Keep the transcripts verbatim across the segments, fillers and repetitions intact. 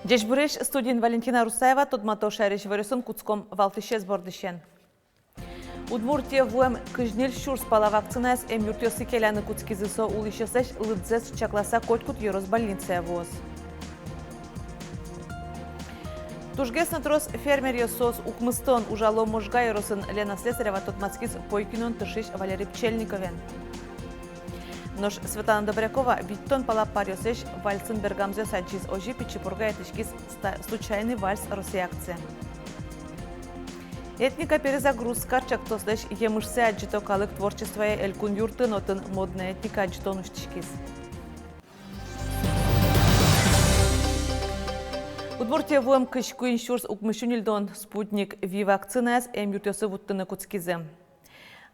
Ӟечбуресь, студиын Валентина Русаева. Тодмато шаерысь иворъёсын. Кутском валтӥсез бордысен. Удмуртие вуэм кызь ньыль сюрс пала вакцинаез эмъюртъёсы келяны кутскизы. Со улӥсьёслэсь лыдзэс чакласа котькуд ёрос больницае вуоз. Тужгес но трос фермеръёс, соос укмыстон, ужало Можга ёросын. Лена Слесарева тодматскиз Пойкиноын тыршись Валерий Пчельниковен. Нош Светлана Добрякова витьтон пала паръёслэсь вальсын бергамзэс адӟиз. Озьы Пичи Пурга ятӥськиз ста-, «Случайный вальс» Россия акцие. «Этника перезагрузка» ӵектослэсь емышсэ адӟыто калык творчествое элькун юртын. Отын модной этника адӟытон усьтӥськиз. Удмуртие вуэм кызь куинь сюрс укмыссю ньыльдон «Спутник Ви» вакцинаез эмъюртъёсы вуттыны кутскизы.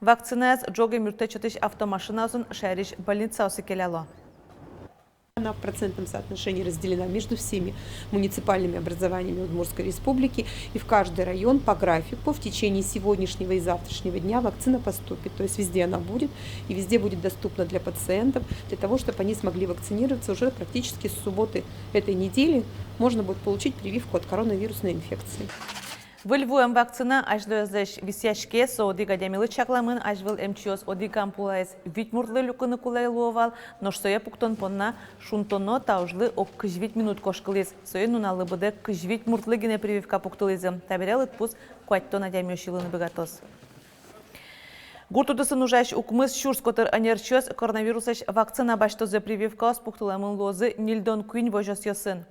Вакцинаез ӝог эмъюрттэт сётӥсь автомашинаосын шаерысь больницаосы келяло. Она в процентном соотношении разделена между всеми муниципальными образованиями Удмуртской Республики, и в каждый район по графику в течение сегодняшнего и завтрашнего дня вакцина поступит. То есть везде она будет, и везде будет доступна для пациентов, для того, чтобы они смогли вакцинироваться уже практически с субботы этой недели. Можно будет получить прививку от коронавирусной инфекции. Выль вуэм вакцина азьлоезлэсь висъяське. Со одӥг адямилы чакламын. Азьвыл эмчиос одӥг ампулаез вить муртлы люкыны кулэ луо вал, нош сое пуктон понна шунтоно та ужлы ог кызь вить минут кошкылӥз. Соин нуналлы быдэ кызь вить муртлы гинэ прививка пуктылӥзы. Табере лыдпус куатьтон адямиос сылыны быгатоз. Гурт удысын ужась укмыс сюрс котыр ӧнерчиос коронавируслэсь вакцина басьтозы. Прививкаос пуктылэмын луозы ньыльдон куинь возёсъёсын.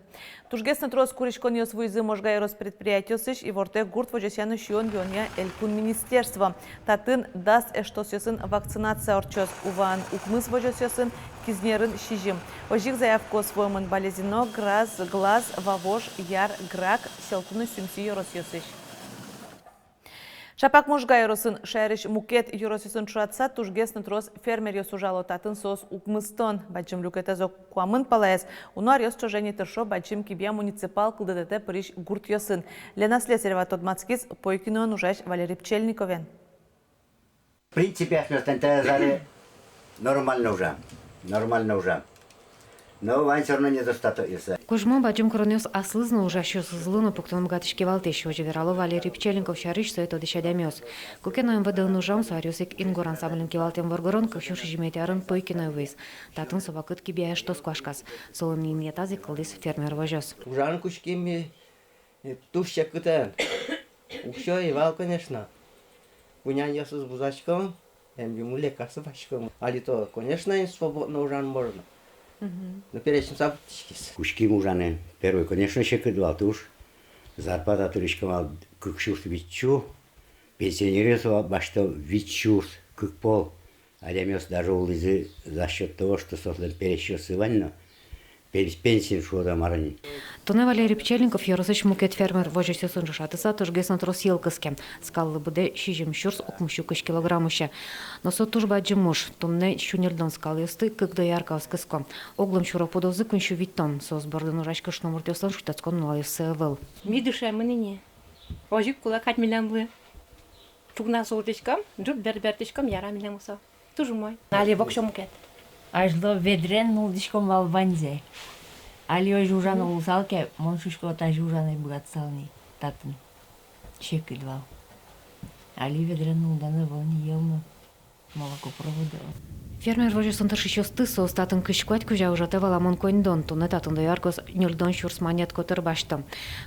Тужгес но трос куриськонъёс вуизы Можга ёрос предприятиосысь. Ивортэ гурт возёсъя но сиён-юонъя элькун министерство. Татын дас эштосъёсын вакцинация ортчоз: Уваын укмыс возёсъёсын, Кизнерын сизьым. Озьы ик заявкаос вуэмын Балезино, Граз, Глаз, Вавож, Яр, Грак, Сьӧлта но Сюмси ёросъёсысь. Шапак Можга ёросын шаерысь мукет ёросъёсын ӵошатыса тужгес но трос фермеръёс ужало. Татын соос укмыстон. Бадӟым люкетэз ог куамын палаез уно аръёс ӵоже ни тыршо Бадӟым Кибья муниципал кылдытэтэ пырись гуртъёсын. Лена Слесарева тодматскиз Пойкиноын ужась Валерий Пчельниковен. В принципе, асьмеос тани та азьло нормально ужам. Нормально ужам. Но вань всё равно недостаток есть. Кужмо бадӟым куронъёс аслыз но, ужасьёсызлы но пуктон быгатӥське валтӥсь. Озьы верало Валерий Пчельников сярысь сое тодӥсь адямиос. Куке но МВД-ын ужам, со аръёс ик «Ингур» ансамблен кивалтӥм воргорон кык сюрс сизьыметӥ арын Пойкиное вуиз. Татын со вакыт Кибьяе эштос куашказ. Солэн инъетаз ик кылдӥз фермер возёс. Ужаны кутским ми. Э, туж секытэн. Уксё ӧй вал, конечно. Кунян ёсыз вузаськом, эмъюм лекарство васьком. Али то, конечно, ин свободно ужаны можно. Мгм. Но пересьмыса вуттӥськиз. Кутским ужаны. Первой, конечно, секыт вал туж. Зарплата тыриськем вал кык сюрс витьсю. Пенсионеръёс вал басьто вить сюрс кык пол. Адямиос даже улӥзы за счёт того, что соослэн пересьёссы вань но, пенс-, пенсиын шуод-а, мар-а ни. Туннэ Валерий Пчельников ёросысь мукет фермер возёсъёсын ӵошатыса тужгес но трос йӧл кыске. Скаллы быдэ сизьым сюрс укмыссю кызь килограмм усе. Но со туж бадӟым уж. Туннэ сю ньыльдон скалъёсты кык дояркаос кыско. Оглом сюро пудозы куинь сю витьтон. Соос бордын ужась кышномуртъёслэн шутэтскон нуналъёссы ӧвӧл. Ми дышемын ини. Озьы ик кулэ кадь милемлы. Пугназ ултӥськом, ӝук бер-, бертӥськом, яра милемлы со. Туж умой. Али воксё мукет. Азьло ведрен нуллӥськом вал ваньзэ. Али озьы ужан луысал ке, мон шуисько, тазьы ужан ӧй быгатысал ни татын. Секыт вал. Али ведрен нуллоно ӧвӧл ни, йӧл но, молокопровод но. Фермер возёсын тыршисьёсты, соос татын кызь куать кузя, ужатэ валамон коньдон. Туннэ татын дояркаос ньыльдон сюрс манет котыр басьто.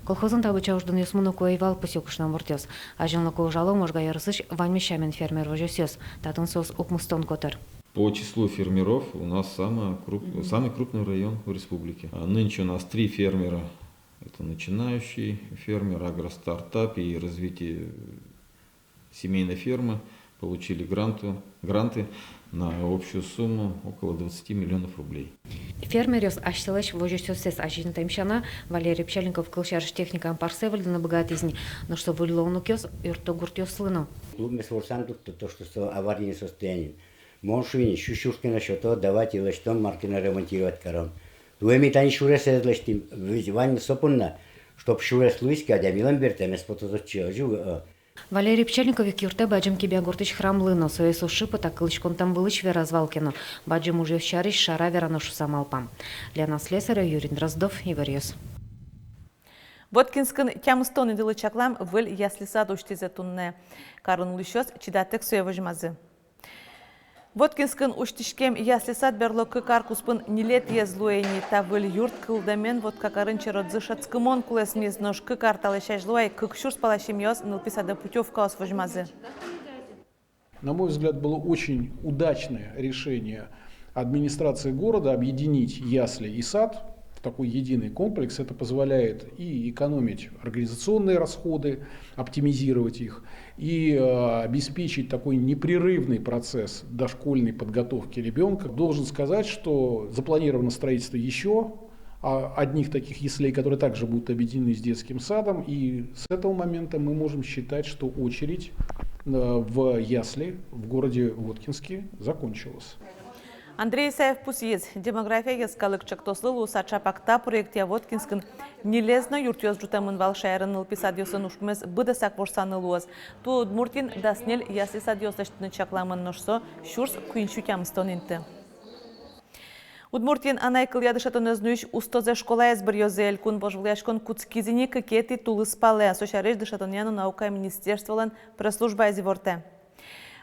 Колхозын та быдӟа уждунъёсмы ноку ӧй вал, пусъё кышномуртъёс. Азинлыко ужало Можга ёросысь ваньмыз сямен фермер возёсъёс. Татын соос укмыстон котыр. По числу фермеров у нас самая круп-, самый крупный район в республике. А нынче у нас три фермера. Это начинающий фермер, агростартап и развитие семейной фермы, получили гранту, гранты на общую сумму около двадцати миллионов рублей. Фермеръёс асьсэлэсь возёсъёссэс азинтэмзы сяна, Валерий Пчельников кылсярысь, техникаен парсэ выльдыны быгатӥз ни, нош со выль луонлыкъёс юртто гуртъёслы но. Клубмес ворсам туртто, то, что со аварийный состояние. Мон шуи ни, сю сюрс ке но сёто, давайте лэсьтом, мар ке но ремонтировать каром. Туэ ми тани сюрес ӧз лэсьтӥм, вань со понна, чтоб сюрес луиз ке, адямилэн бертэмез потоз отчы, озьы, э, Валерий Пчельников ик юрттэ Бадӟым Кибья гуртысь храмлы но, сое со шыпыт, кылӥськонтэм вылысь вераз вал ке но, бадӟым ужъёс сярысь шара верано шуса малпам. Лена Слесарева, Юрий Дроздов, «Иворъёс». Воткинскын тямыстон интылы чаклам выль ясли-сад усьтӥзы. Туннэ карын улӥсьёс чидатэк сое возьмазы. Воткинскын усьтӥськем ясли-сад берло кык ар куспын ньылетӥез луэ ини. Та выль юрт кылдэмен Воткакарын черодзы шӧдскымон кулэсмиз, нош кык ар талэсь азьло ай кык сюрс пала семьяос нылпи садэ путёвкаос возьмазы. На мой взгляд, было очень удачное решение администрации города объединить ясли и сад в такой единый комплекс. Это позволяет и экономить организационные расходы, оптимизировать их и, э, обеспечить такой непрерывный процесс дошкольной подготовки ребёнка. Должен сказать, что запланировано строительство ещё, а, одних таких яслей, которые также будут объединены с детским садом. И с этого момента мы можем считать, что очередь, э, в ясли в городе Воткинске закончилась. Андрей Исаев пусйиз, «Демография» йӧскалык чактослы луыса чапак та проектъя Воткинскын ньылез но юртъёс ӝутэмын вал. Шаерын нылпи садъёсын ужпумез быдэсак ворсаны луоз. Туэ Удмуртиын дас ньыль ясли-садъёс лэсьтыны чакламын, нош со сюрс куинь сю тямыстон инты. Удмуртиын анай кылъя дышетонэз нуись устозэ школаез быръёзы. Элькун вожвылъяськон кутскиз ини кыкетӥ тулыспалэ. Со сярысь дышетонъя но наукая министерстволэн пресс-службаез ивортэ.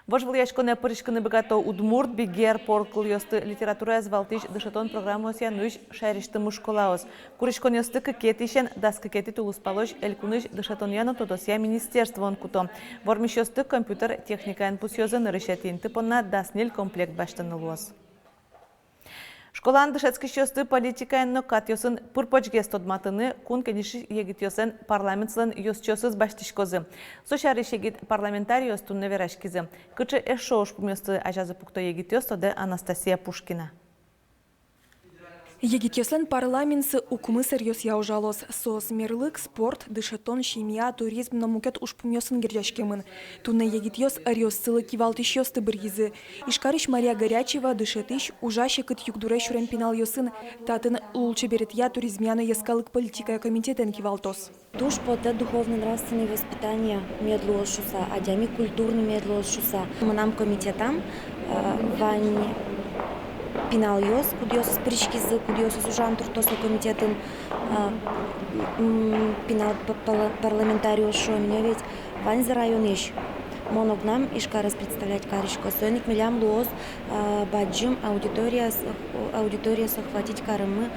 Вожвылъяськонэ пыриськыны быгато удмурт, бигер, пор кылъёсты литератураез валтӥсь дышетон программаосъя нуись шаерысьтымы школаос. Куриськонъёсты кыкетӥысен дас кыкетӥ тулыспалозь элькунысь дышетонъя но тодосъя министерствоын куто. Вормисьёсты компьютер техникаен пусъёзы. Нырысетӥ инты понна дас ньыль комплект басьтыны луоз. Школаын дышетскисьёсты политикаен но катъёсын пыр-почгес тодматыны Кун Кенешысь егитъёслэн парламентслэн ёзчиосыз басьтӥськозы. Со сярысь егит парламентариос туннэ вераськизы. Кыӵе эшшо ужпумъёсты азязы пукто егитъёс, тодэ Анастасия Пушкина. Егитъёслэн парламентсы укмыс ӧръёсъя ужалоз. Соос мерлык, спорт, дышетон, семья, туризм но мукет ужпумъёсын герӟаськемын. Туннэ егитъёс ӧръёссылы кивалтӥсьёсты быръизы. Ижкарысь Мария Горячева дышетӥсь, ужась секыт югдуре сюрем пиналъёсын, татын лулчеберетъя, туризмъя но йӧскалык политикая комитетэн кивалтоз. Туж потэ духовно-нравственное воспитание мед луоз шуса, адями культурный мед луоз шуса. Мынам комитетам, э, вань пиналъёс, кудъёсыз пыриськизы, кудъёсыз ужан туртто со комитетын, э, м, пинал п-, пала-, парламентариос шуом ини ведь, ваньзы районысь. Мон огнам Ижкарез представлять карисько. Соин ик милям луоз, э, бадӟым аудиториос, аудиториос охватить карыны.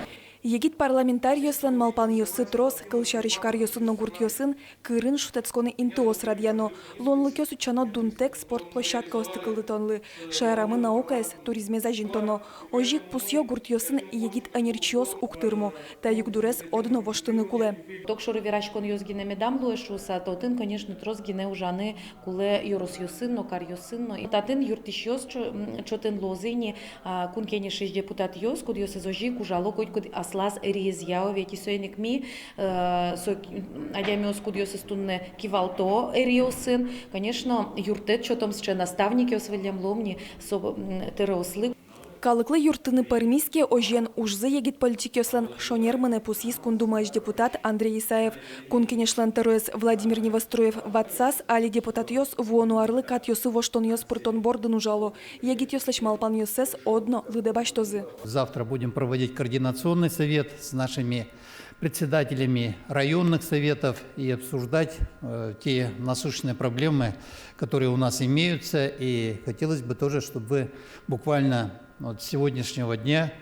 Егит парламентариослэн малпанъёссы трос. Кылсярысь, каръёсын но гуртъёсын кырын шутэтскон интыос радъяно. Луонлыкъёс утчано дунтэк спорт площадкаосты кылдытонлы, шаерамы наукаез, туризмез азинтоно. Озьы ик пусъё: гуртъёсын егит ӧнерчиос уг тырмо. Та югдурез одно воштыны кулэ. Токшоры вераськонъёс гинэ медам луэ шуса, татын, конечно, трос гинэ ужаны кулэ ёросъёсын но, каръёсын но. И татын юрттӥсьёс чо-, м, чотын луозы ини, а, Кун Кенешысь депутатъёс, кудъёсыз озьы ик ужало котькуд аслаз ӧриезъя, ведь и соин ик ми, э, со, м, адямиос, кудъёсыз туннэ кивалто ӧриосын, конечно, юрттэт сётом сыӵе наставникъёс выллем луом ни со, м, тӧроослы. Калыклы юрттыны пӧрмиз ке, озьыен, ужзы егит политикъёслэн шонер мынэ, пусйиз Кун Думаысь депутат Андрей Исаев. Кун Кенешлэн тӧроез Владимир Невоструев ватсаз, али депутатъёс вуоно арлы катъёсы воштонъёс пыртон бордын ужало. Егитъёслэсь малпанъёссэс одно лыдэ басьтозы. Завтра будем проводить координационный совет с нашими председателями районных советов и обсуждать, э, те насущные проблемы, которые у нас имеются. И хотелось бы тоже, чтобы вы буквально вот с сегодняшнего дня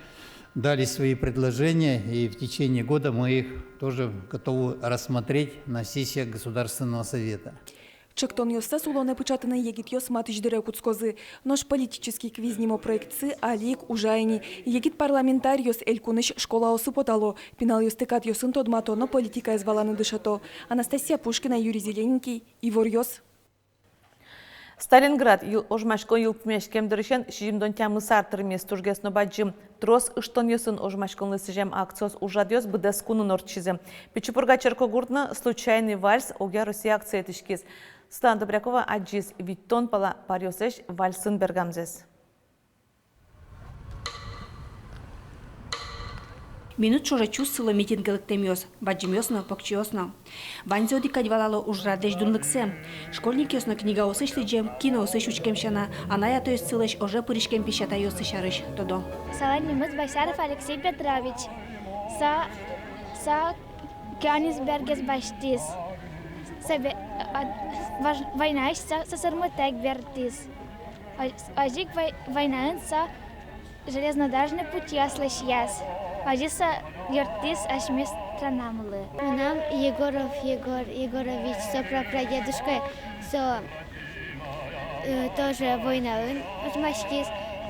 дали свои предложения, и в течение года мы их тоже готовы рассмотреть на сессиях Государственного Совета. Чектонъёссэс улонэ пыӵатыны егитъёс матысь дыре кутскозы. Нош политический квиз нимо проектсы али ик ужа ини. Егит парламентариос элькунысь школаосы потало, пиналъёсты катъёсын тодмато но политикаез валаны дышето. Анастасия Пушкина, Юрий Зелененький, «Иворъёс». Сталинград йыл-, ожмаськон йылпумъяськем дырысен сизьымдон тямыс ар тырмиз. Тужгес но бадӟым, трос ыштонъёсын ожмаськонлы сӥзем акциос, ужрадъёс быдэс кунын ортчизы. Пичи Пурга черкогуртын «Случайный вальс» огъя Россия акция итӥськиз. Светлана Добрякова адӟиз витьтон пала паръёслэсь вальсын бергамзэс. Минут ӵоже чус сыло митинге лыктэмъёс, бадӟымъёс но, покчиос но. Ваньзы одӥг кадь валало ужрадлэсь дунлыксэ. Школьникъёс но книгаосысь лыдӟем, киноосысь учкем сяна, анай-атаёссылэсь оже пыриськем песятайёссы сярысь тодо. Солэн нимыз Басяров Алексей Петрович. Со, со Кёнигсбергез басьтӥз. Собе-, а, вож-, войнаысь со, со сӧсырмытэк бертӥз. Озь-, озьы ик вой-, войнаын со железнодорожный путьёс лэсьтӥз. Озьы со юрттӥз асьме странамылы. Мынам Егоров Егор Егорович, со прапрадедушка, со, э, тоже войнаын ожмаськиз,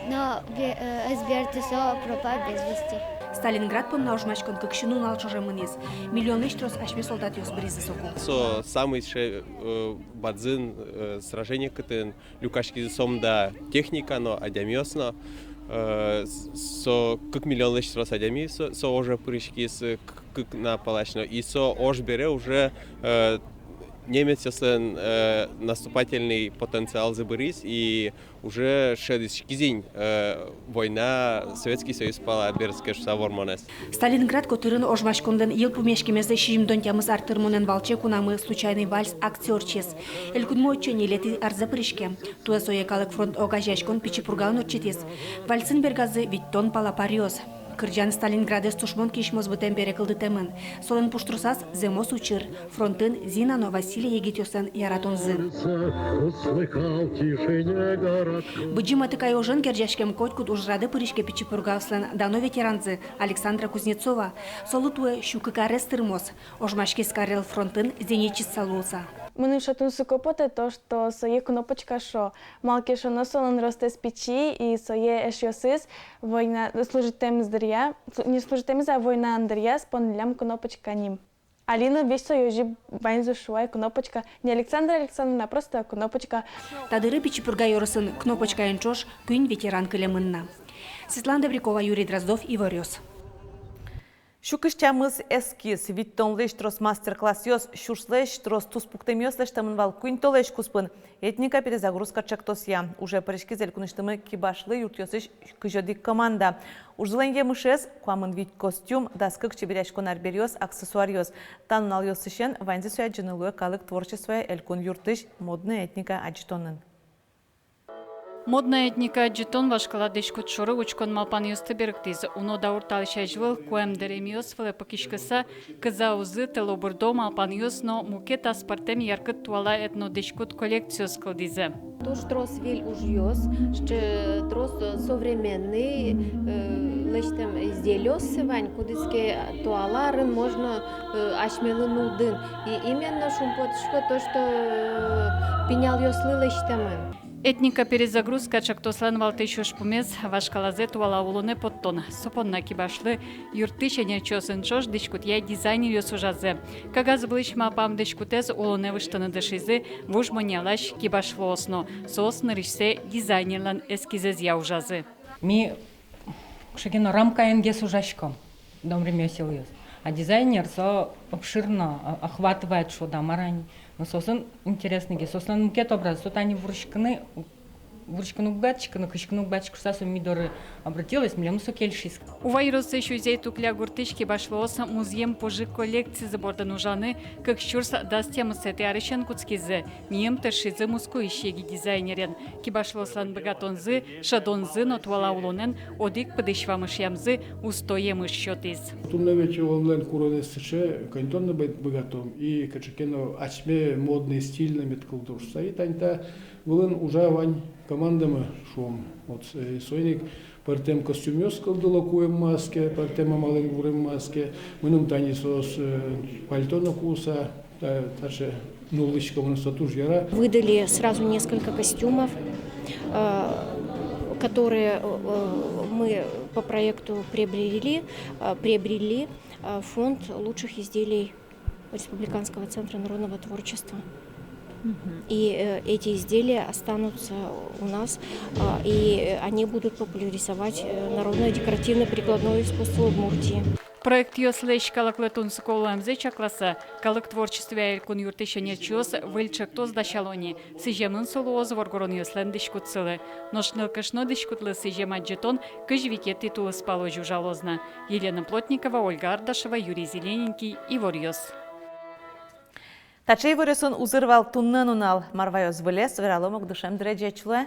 но бе-, э, ӧз берты, со пропал без вести. Сталинград понна ожмаськон кык сю нунал ӵоже мынӥз. Миллионлэсь трос асьме солдатъёс быризы соку. Со самый сыӵе, э, бадӟым, э, сражение, кытын люкаськизы сомында техника но, адямиос но, э, с-, со кык миллионлэсь трос адями со, со оже пыриськиз, э, к-, кык на палась но, и со ож бере уже, э, немецъёслэн, э, наступательный потенциалзы быриз, и уже шӧдӥськиз ини, э, война Советский Союз пала берытске шуыса вормонэз. Сталинград котырын ожмаськонлэн йылпумъяськемезлэсь сизьымдон тямыс ар тырмонэн валче кунамы «Случайный вальс» акция ортчиз. Элькунмы отчы ньылетӥ арзэ пыриське. Туэ сое калык фронт огазеяськон Пичи Пургаын ортчытӥз. Вальсын бергазы витьтон пала паръёс. Кырӟан Сталинградэз тушмон кисьмоз бытэм бере кылдытэмын. Солэн пуштросаз зэмос учыр. Фронтын Зина но Василий егитъёслэн яратонзы. Быдӟым Атыкай ожен герӟаськем котькуд ужрадэ пыриське Пичи Пургаослэн дано ветеранзы Александра Кузнецова. Солы туэ сю кык арес тырмоз. Ожмаськиз Карел фронтын зенитчица луыса. Мыным со тунсыко потэ то, что сое Кнопочка шуо. Малы ке шуоно, солэн ростэз пичи, и сое эшъёсыз война, служитэмез дыръя, слу-, не служитэмез, а война дыръя понлям Кнопочка ним. Али но весь сое озьы ваньзы шуо ай, Кнопочка. Не Александра Александровна, а просто Кнопочка. Та дыре Пичи Пурга ёросын Кнопочкаен ӵош куинь ветеран кылемын на. Светлана Добрякова, Юрий Дроздов, «Иворъёс». Сю кызь тямыс эскиз, витьтонлэсь трос мастер-классъёс, сюрслэсь трос туспуктэмъёс лэсьтэмын вал куинь толэзь куспын «Этника перезагрузка» ӵектосъя. Уже пыриськиз элькунысьтымы кибашлы юртъёсысь кызь одӥг команда. Ужзылэн емышез: куамын вить костюм, дас кык чеберъяськон арбериос, аксессуаръёс. Та нуналъёсысен ваньзэ сое адӟыны луэ калык творчествоя элькун юртысь «Модная этника» адӟытонын. «Модная этника» адӟытон вашкала дӥськут шоры учкон малпанъёсты берыктӥз. Уно даур талэсь азьвыл куэм дэремъёс вылэ пыкиськыса, кызаузы, тылобурдо, малпанъёс но мукет аспӧртэм яркыт туала этнодӥськут коллекциос кылдӥзы. Туж трос выль ужъёс, сыӵе трос современный, э, лэсьтэм изделиоссы вань, кудӥз ке туала арын можно, э, асьмелы нуллыны. И именно шумпотӥсько то, что, э, пиналъёслы лэсьтэмын. «Этника перезагрузка» ӵектослэн валтӥсь ужпумез — вашкалазэ туала улонэ поттон. Со понна кибашлы юртысь ӧнерчиосын ӵош дӥськутъя дизайнеръёс ужазы. Кагаз вылысь малпам дӥськутэз улонэ выжтыны дышизы вуж Моньялась кибашлыос но. Соос нырысьсэ дизайнерлэн эскизэзъя ужазы. Ми кыӵе ке но рамкаенгес ужаськом, дом ремёсел ёс. А дизайнер со обширно, а, охватывает, шуод-а, мар-а ни. Но соосын интересный гес, соослэн мукет образ, со тани вурыськыны, вурыськыны уг быгатӥськы но, кыськыны уг быгатӥськы шуыса, со ми доры обратилась, милемлы со кельшиз. Ува ёросысь Узей-Тукля гуртысь кибашлыос музъем пужы коллекцизы бордын ужаны кык сюрс дас тямысэтӥ арысен кутскизы. Миым тыршизы Москваысь егит дизайнерен. Кибашлыослэн быгатонзы, шӧдонзы но туала улонэн одӥг пыдысь вамышъямзы усто емыш сётӥз. Туннэ ведь улонлэн куронэз сыӵе, коньдон но быгатом, и кыӵе ке но асьме модный, стильный мед кылдоз шуыса. И тани та вылын ужа вань командамы, шуом. Вот, э, соин ик пӧртэм костюмъёс кылдыло, куэм маска, пӧртэм амалэн вурем маска. Мыным тани соос, э, пальто но куыса, э, таӵе нуллӥсько, мыным со туж яра. Выдали сразу несколько костюмов, э, которые, э, мы по проекту приобрели, э, приобрели, э, фонд лучших изделий Республиканского центра народного творчества. И, э, эти изделия останутся у нас, а, и, э, они будут популяризовать, э, народное декоративно-прикладное искусство Удмуртии. Проектъёслэсь калыклы тунсыко луэмзэ чакласа, калык творчествоя элькун юртысь ӧнерчиос выль чектос дасяло ни, сӥземын со луоз воргоронъёслэн дӥськутсылы. Нош нылкышно дӥськутлы сӥзем адӟытон кызь витетӥ тулыспалозь ужалоз на. Елена Плотникова, Ольга Ардашева, Юрий Зелененький, «Иворъёс». Таӵе иворъёсын узыр вал туннэ нунал. Мар ваёз выльез, вералом ук дышем дыре. Ӟеч луэ.